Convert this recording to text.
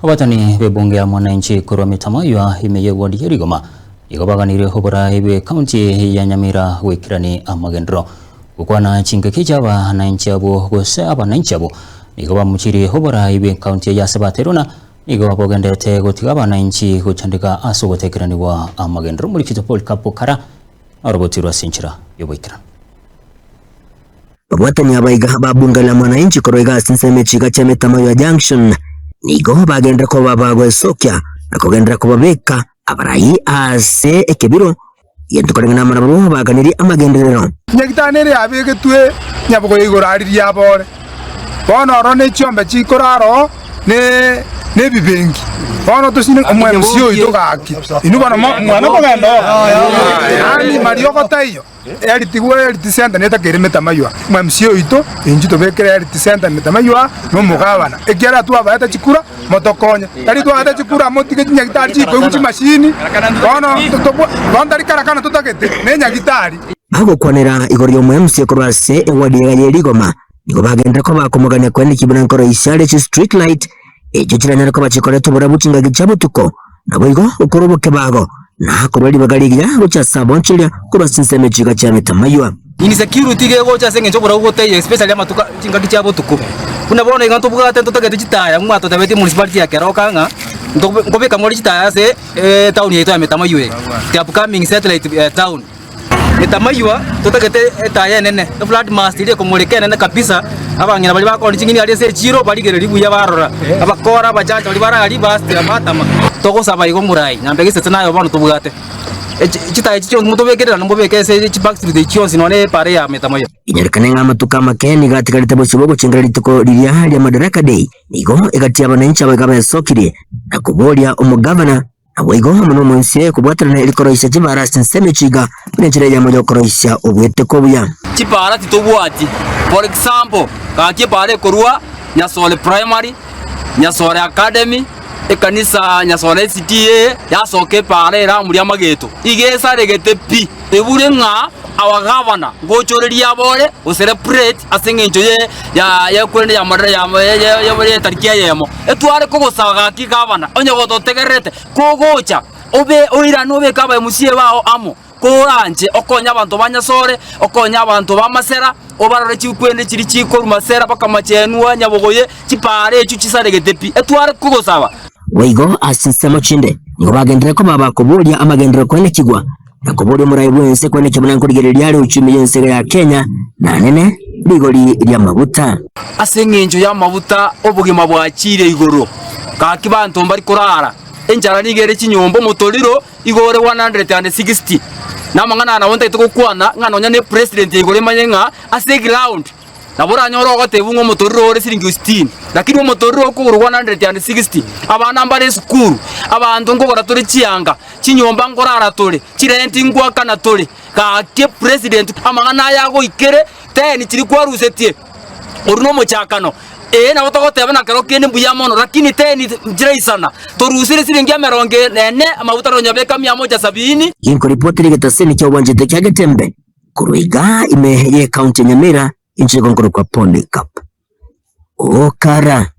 Abatani b'ebunge ya Mwananchi korwa Mitamaywa ime y'eward ya Rigoma nigo baganirie oboraai bw'ecounty ya Nyamira goikerani amagenderero. Gokwana chingaki chi'abananchi abwo gose abananchi abwo nigo bamochirie oboraai bw'ecounty eye ase baterwe na nigo bogenderete gotiga abananchi gochandeka ase ogotekeranigwa amagenderero. Omorikito Paul Kapukara norobotirwe ase enchera y'oboikeranu. Babwatani abaiga ba Bunge la Mwananchi korwa iga ase ensemo echiga chia Metamaywa Junction nigo bagenderera koba bagoesokia na kogenderera kobabeka abarai ase ekebiro gento koreng'ana amo nabarabwo baganirie amagenderero. Nyagitari nere yabegetwe nyabogoya igoro aria riabore, bono oro ne chiombe chikorara oo, ne nebibengi. Bono tosine omwemsi oito gaki, inwe bono mwana kogenda oo, yaani mariogo taiyo. Eritigwe Health Centre netakeire metamaywa mwa-MCA oito, inchuo tobekere Health Centre metamaywa na omogabana, ekiagera twabaete chikura motokonye. Tari twabaete chikura motige chinyagitari chikoigwa chimashini, bono tobwa bono tari karakana totagete na enyagitari. Bagokwanera igoro y'omo-MCA korwa ase eward ega ye Rigoma, nigo bagenderera koba komogania kweneki buna nkoroisia are chi-street light echio chiranyare koba chikoreta oborabu chingaki chia botuko, Naboigo okorwa obokebago, na korwa ribaga rigiya gochia ase abonchoria korwa ase chinsemo echiga chia metamaywa. Insecurity iga egocha ase eng'encho oborabu botaiyo especially amatuko chingaki chia botuko. Buna bono iga ntobwate ntotagete chitaya mwatotebetie municipality ya Keroka ng'a ntobe nkobeka more chitaya ase etown yaito ya Metamaywa eye, the upcoming satellite town. Metamaywa totagete etaya enene, eflood mast eria ekomoreka enene kabisa, abang'ina baria bakooni ching'eni aria ase echiro barigereria buya barora, abakora abachache baria bare aria basitira batama. Togosaba igo morai, nyambega esese naye bono tobwate. Echi chitaya echi chionsi motobekere naende mobeke ase chibackstreet echi chionsi nonya na epara ya Metamaywa. Inyorekane ng'a amatuko amake nigo atigarete bosio bw'ogochengera rituko riria ria Madaraka Day, nigo egati y'abananchi abaiga besokirie na koboria omogavana Naboigo amo nomoisia ekobwatanana eri koroisia chibaara ase ensemo echiga, buna enchera eyemo y'okoroisia ogweteka obuya. Chipaara titobwati. For example, gaki epaara ekorwa Nyasore Primary, Nyasore Academy, ekanisa Nyasore SDA, yasoka epaara ere amo ri'amageto. Iga esaregete pi. Ebure ng'a our governor ngochoreria abore go celebrate ase eng'encho ye ya yekorende ya marera ya ye ye etariki eyemo. Etware kogosaba gaki gavana, onye gototegererete, kogocha obe oirane obeke aba MCA bao amo, koranche okonye abanto ba Nyasore, okonye abanto ba Masera, obarore chikwende chiria chikorwa Masera mpaka Machenwa, Nyabogoye, chipaara echio chisaregete pi. Etware kogosaba. Boigo ase chinsemo chinde nigo bagenderere koba abakoboria amagenderero koenekigwa na koboria omorai bw'ense koenekia buna nkorigereria are uchumi y'ense iga ya Kenya na nene rigori ri'amaguta. Ase engencho y'amaguta obogima bwachiire igoro, gaki banto mbari korara, enchara nigo ere chinyomba omotoriro igo ore 160. Na amang'ana aya nabo ntagete gokwana ng'a nonya ne president ya igoro emanye ng'a ase eground nabo oranyore ogotebiwa ng'a omotoriro ore siringi sitini, lakini omotoriro okogorwa 160, abana mbare esukuru, abanto nkogora tore chianga, Chinyomba nkorara tore, chirenti ngoakana tore. Gaki president amang'ana aya agoikere, ten chiria kwarusetie, oria nomochakano. Ee nabo togoteba na kero kende mbuya mono, lakini ten nchiraisana. Toruserie siringi emerongo ene, amaguta tonyabeka mia moja sabini. Ginkoripotera egetaseni kia obwanchete kia Getembe korwa igaa ime ye county ya Nyamira, inche nigo nkorokwa Polycarp Okara.